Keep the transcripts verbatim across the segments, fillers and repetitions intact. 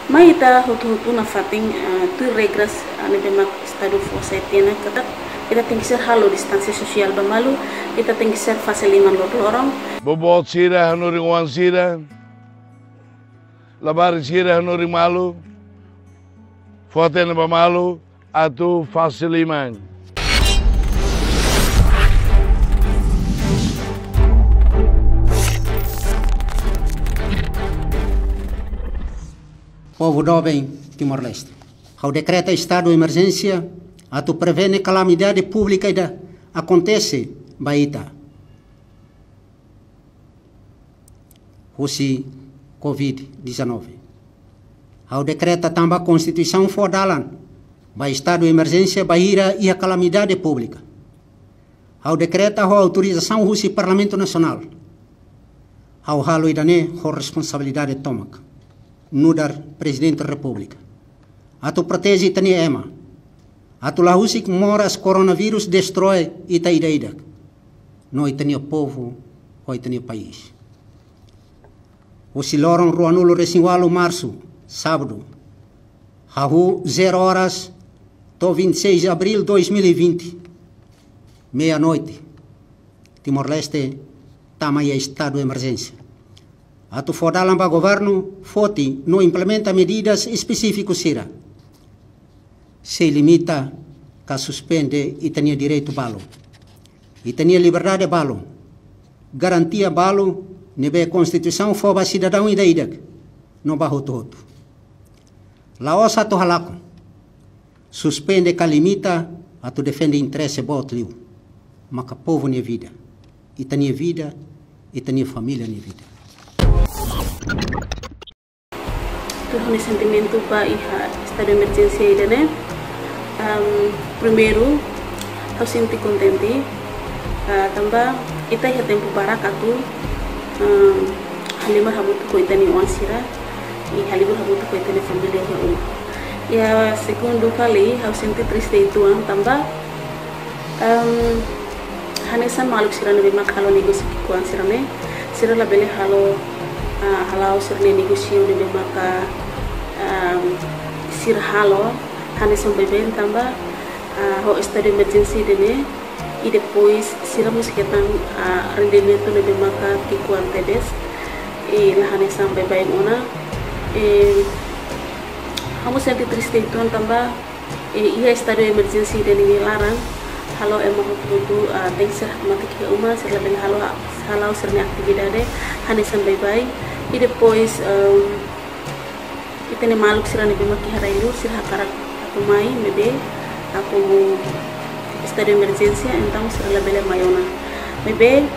Mai ita hotu-hotu nafatin, ah, tuir regras, ah, ne'ebé mak Estadu fó sai tiha ona katak ita tenke ser halo distánsia sosiál ba malu, ita tenke ser fase liman loroloron. Boboot sira hanorin oan sira, labarik sira hanorin malu, fó hatene ba malu, atu fase liman. Povu doben Timor-Leste. Ha'u dekreta estadu emerjénsia atu prevene kalamidade públika ida akontese ba ita husi covid dezanove. Ha'u dekreta tanba Konstituisaun fó dalan ba estadu emerjénsia bainhira iha kalamidade públika. Ha'u dekreta ho autorizasaun husi Parlamentu Nasionál. Ha'u halo ida-ne'e ho responsabilidade tomak nu'udar Prezidente Repúblika. Atu proteje ita-nia ema. Atu la husik moras koronavírus destroi ita ida-idak no ita-nia povu ho ita-nia país. Husi loron ruanulu-resin-ualu Marsu, Sábadu, hahú zero horas, to'o vinte e seis de abril dois mil e vinte, meia-noite, Timor-Leste tama iha estadu emerjénsia. Atu fó dalan ba governu foti no implementa medidas espesífiku sira. Sei limita ka suspende ita-nia direitu balu, ita-nia liberdade balu, garantia balu ne'ebé Konstituisaun fó ba sidadaun ida-idak no ba hotu-hotu. La'ós atu halakon, suspende ka limita atu defende interese boot liu, maka povu nia vida, ita-nia vida, ita-nia família nia vida. Tuir ha'u-nia sentimentu ba iha estadu emerjénsia ida-ne'e, am, primeiru, ha'u sente kontente, ah, tanba ita iha tempu barak atu, am, halimar hamutuk ho ita-nia oan sira, i halibur hamutuk ho ita-nia família iha uma. Iha segundu fali, ha'u sente triste uitoan tanba, am, hanesan maluk sira ne'ebé mak halo negósiu ki'ikoan sira-ne'e, sira labele halo, ah, hala'o sira-nia negósiu ne'ebé maka, am, sira halo hanesan baibain tanba, ah, ho estadu emerjénsia ida-ne'e, i depois sira mós hetan, ah, rendimentu ne'ebé maka ki'ikoan tebes, i la hanesan baibain ona. I ha'u mós sente triste uitoan tanba, i iha estadu emerjénsia ida-ne'e laran, halo ema hotu-hotu, ah, tenke ser hakmatek iha uma, sira labele halo, hala'o sira-nia atividade hanesan baibain. I depois, em, ita-nia maluk sira ne'ebé mak iha rai-luur, sira hakarak atu mai, maibé, ah, komu estadu emerjénsia, entaun sira labele mai ona. Maibé,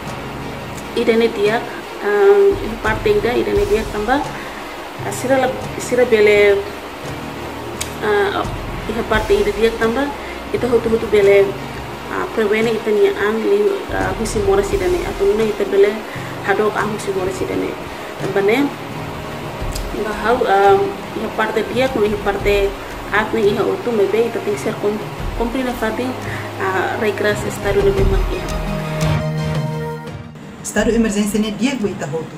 ida-ne'e di'ak, ah, iha parte ida, ida-ne'e di'ak tanba, ah, sira la, sira bele, ah, iha parte ida di'ak tanba ita hotu-hotu bele, ah, prevene ita-nia an liu, ah, husi moras ida-ne'e. Atu nune'e ita bele hadook an husi moras ida-ne'e. Tanba ne'e, ba ha'u, ah, iha parte di'ak no iha parte aat ne'e iha hotu, maibé ita tenke ser kum-, kumpre nafatin, ah, regras estadu ne'ebé mak iha. Estadu emerjénsia ne'e di'ak ba ita hotu.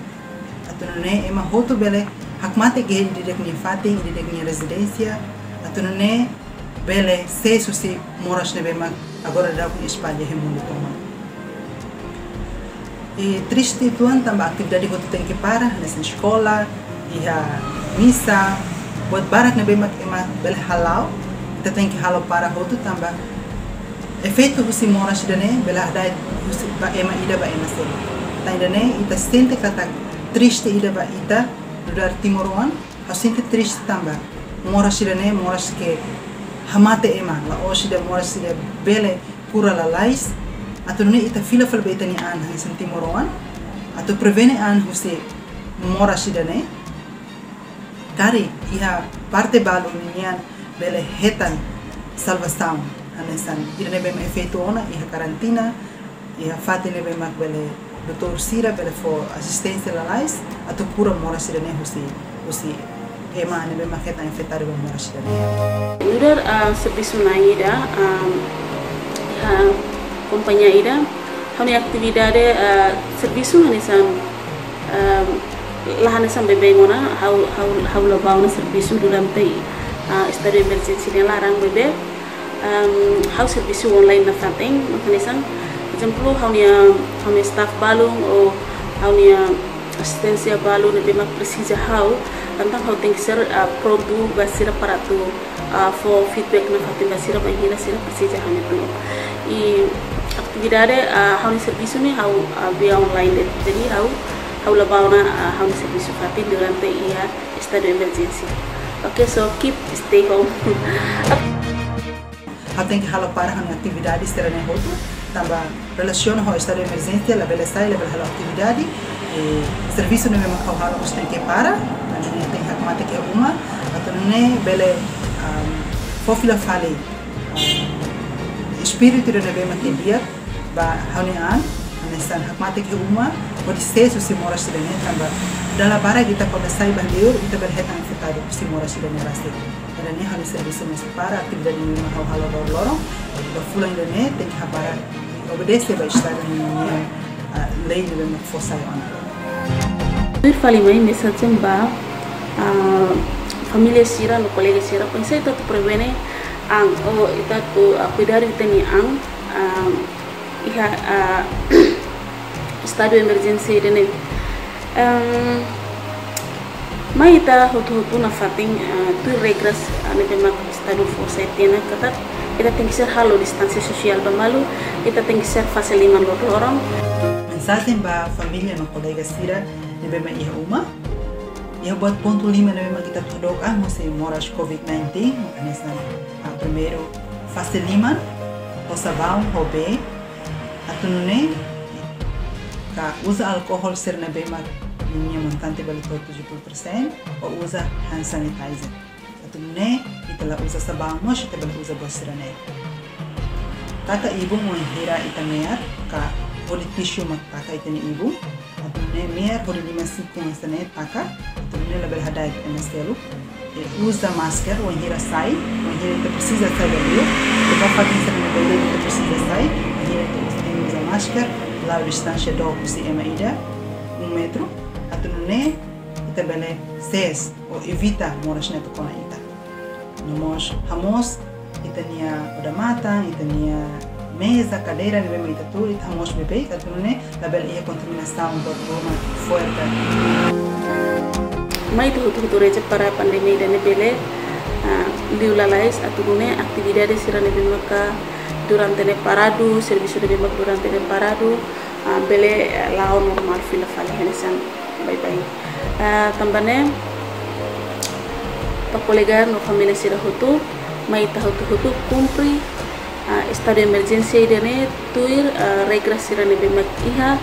Atu nune'e ema hotu bele hakmatek iha ida-idak nia fatin, ida-idak nia rezidénsia. Atu nune'e bele sees husi moras ne'ebé mak agora daudaun espalla iha mundu tomak. I triste uitoan tanba atividade hotu tenke para, hanesan eskola, iha misa, buat barak ne'ebé mak ema bele hala'o, ita tenke halo para hotu tanba efeitu husi moras ida-ne'e bele hada'et husi ba ema ida ba ema seluk. Tan ida-ne'e ita sente katak triste ida ba ita nu'udar timoroan, ha'u sente triste tanba moras ida-ne'e moras ke hamate ema, la'ós ida moras ida bele kura lalais. Atu nune'e ita fila fali ba ita-nia an hanesan timoroan atu prevene an husi moras ida-ne'e. Karik iha parte balu ninian bele hetan salvasaun, hanesan ida ne'ebé mak efeitu ona iha karantina, iha fatin ne'ebé mak bele doutór sira bele fó asisténsia lalais atu kura moras ida-ne'e husi, husi ema ne'ebé mak hetan infetadu ba moras ida-ne'e. Nu'udar, ah, servisu na'in ida, ah, iha kompañia ida, ha'u-nia atividade, ah, servisu hanesan, ah, La hanesan baibain ona, ha'u, ha'u, ha'u la bá ona servisu durante, ah, estadu emerjénsia nia laran, maibé, em, ha'u servisu online nafatin, mak hanesan, por ezemplu, ha'u-nia, ha'u-nia staff balun, ou ha'u-nia asisténsia balun ne'ebé mak presiza ha'u, entaun ha'u tenke ser, ah, prontu ba sira para atu, ah, fó feedback nafatin ba sira bainhira sira presiza ha'u-nia tulun. I atividade, ah, ha'u-nia servisu ne'e ha'u, ah, via online de'it. Jadi ha'u, ha'u la bá ona, ah, ha'u-nia servisu fatin durante iha estadu emerjénsia. Oke, so keep stay home. Ha'u tenke halo para ha'u-nia atividade sira-ne'e hotu, tanba relasiona ho estadu emerjénsia, labele sai, labele halo atividade, i servisu ne'ebé mak ha'u halo mós tenke para, tanba ne'e tenke hakmatek iha uma, atu nune'e bele, am, fó fila fali, am, espíritu ida ne'ebé mak di'ak ba ha'u-nia an, hanesan hakmatek iha uma, hodi sees husi moras ida-ne'e, tanba dala barak ita kuandu sai ba liur, ita bele hetan afetadu husi moras ida-ne'e rasik. Ida-ne'e ha'u-nia servisu mós para, atividade ne'ebé mak ha'u halo loroloron, ba fulan ida-ne'e tenke hapara, obedese ba estadu ninia, ah, lei ne'ebé mak fó sai ona. Tuir fali mai mensajen ba, ah, família sira no kolega sira, pensa ita atu prevene an, ou ita atu, ah, kuidadu ita-nia an, ah, iha, ah, estadu emerjénsia ida-ne'e. Em, mai ita hotu-hotu nafatin, ah, tuir regras, ah, ne'ebé mak estadu fó sai tiha ona katak ita tenke ser halo distánsia sosiál ba malu, ita tenke ser fase liman loroloron. Mensajen ba família no kolega sira ne'ebé mak iha uma. Iha buat pontu lima ne'ebé mak ita atu hadook an husi moras covid nineteen, mak hanesan, ah, primeiru, fase liman ho sabaun ho bee, atu nune'e ka uza alkohol sira ne'ebé mak ninia montante bele to'o tujuh puluh persen, ou uza hand sanitizer. Atu nune'e ita la uza sabaun mós ita bele uza buat sira-ne'e. Taka ibun wainhira ita mear, ka hodi tisu mak taka ita-nia ibun. Atu nune'e mear hodi liman siku hanesan ne'e taka, atu nune'e labele hada'et ema seluk. I uza masker wainhira sai, wainhira ita presiza sai ba liur. Ita ba fatin sira ne'ebé ita presiza sai, wainhira ita uza, ita uza masker, la'o distánsia dook husi ema ida, um metru. Atu nune'e ita bele sees ou evita moras ne'e atu kona ita. No mós hamoos ita-nia odamatan, ita-nia meza, kadeira ne'ebé mak ita tuur, ita hamoos beibeik, atu nune'e labele iha kontaminasaun buat ruma fora. Mai ita hotu-hotu reza para pandemia ida-ne'e bele, ah, liu lalais, atu nune'e atividade sira ne'ebé maka durante ne'e paradu, servisu ne'ebé maka durante ne'e paradu, ah, bele, eh, la'o normál fila fali hanesan baibain. Ah, tanba ne'e, ba kolega no família sira hotu, mai ita hotu-hotu kumpre, ah, estadu emerjénsia ida-ne'e tuir, ah, regra sira ne'ebé mak iha,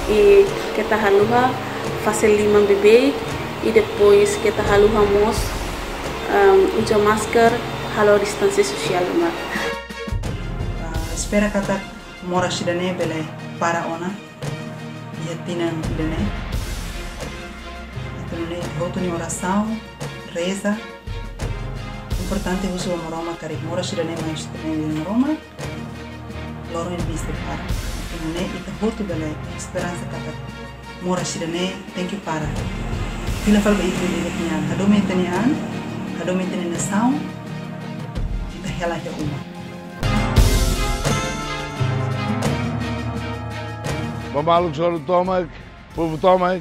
i keta haluha fase liman beibeik, i depois keta haluha mós, ah, uza masker, halo distánsia sosiál mak. Ah, espera katak moras ida-ne'e bele para ona iha tinan ida-ne'e. Atu nune'e ita hotu nia orasaun, reza. Importante husu ba Maromak karik moras ida-ne'e mai husi Maromak, loron ida-ne'e sei para. Atu nune'e ita hotu bele esperansa katak moras ida-ne'e tenke para. Fila fali ba ita, ita-nia an. Hadomi ita-nia an, hadomi ita-nia nasaun, ita hela iha uma. Ba maluk sira tomak, povu tomak,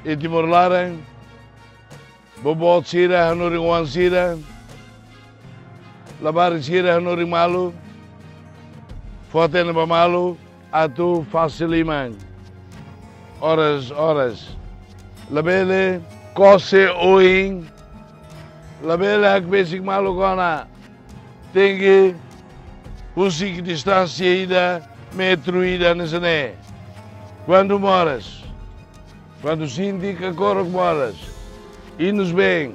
iha Timor laran, boboot sira, hanorin oan sira, labarik sira, hanorin malu, fó-hatene ba malu, atu fase liman oras-oras. Labele kose oin, labele hakbesik maluk ona. Tenke husik distánsia ida, metru ida hanesan ne'e. Kuandu moras, kuandu sente kakorok moras, inus been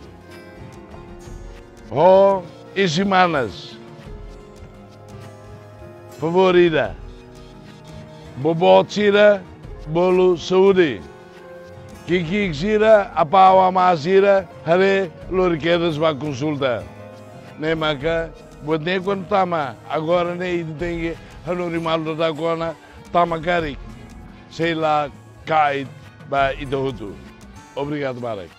ho isin-manas. Favór ida. Boboot sira bolu saúde. Ki'ik-ki'ik sira, apá ou amá sira, haree lori kedas bá konsulta. Ne'e maka buat ne'e kuandu tama, agora ne'e ita tenke hanorin malu daudauk ona, tama karik, sei la kait ba ita hotu. Obrigadu barak.